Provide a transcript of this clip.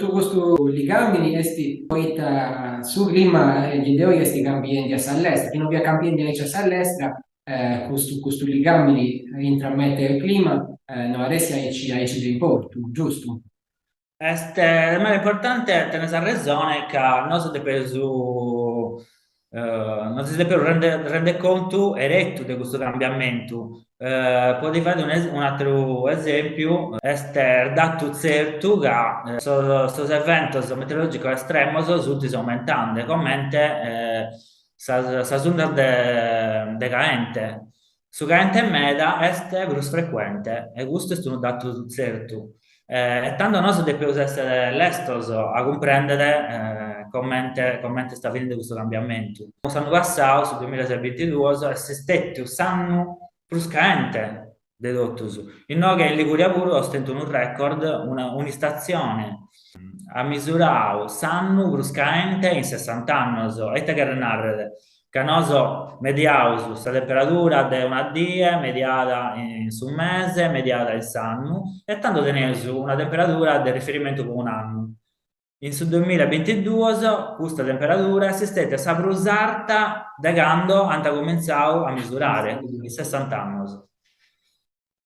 Totu custu ligàmini est poita su clima de oi est cambiendi a sa lestra, chi no fiat cambiendi aici a sa lestra custu custu ligàmini intra meteo e clima no at essi aici aici de importu, giustu? Est meda importante, tenes arresone, ca nosu depeus nosi depeus render contu 'eretu de custu cambiamentu. Po ti fai un'ateru esempiu, est datu tzertu ca sos eventos meteorologicos estremos sunt aumentende, comente sas undas de caente. Su caente meda est prus frecuente e custu est unu datu tzertu. E tando nosu depeus èssere lestos a cumprèndere comente comente est aveninde custu cambiamentu. S'annu passau, su duamillaebintiduos, est istètiu s'annu prus caente de totus. Inoghe in Liguria puru aus tentu unu record, una un'istatzione at misurau s'annu prus caente in sessant'annos. E ite cheret nàrrere? Ca noso mediaus sa temperadura de una die, mediada in su mese, mediada in s'annu, e tando teneus una temperadura de riferimentu po un'annu. In su duamillabintiduos custa temperadura est istètia sa prus arta de cando ant cumintzau a misurare, in sessant'annos.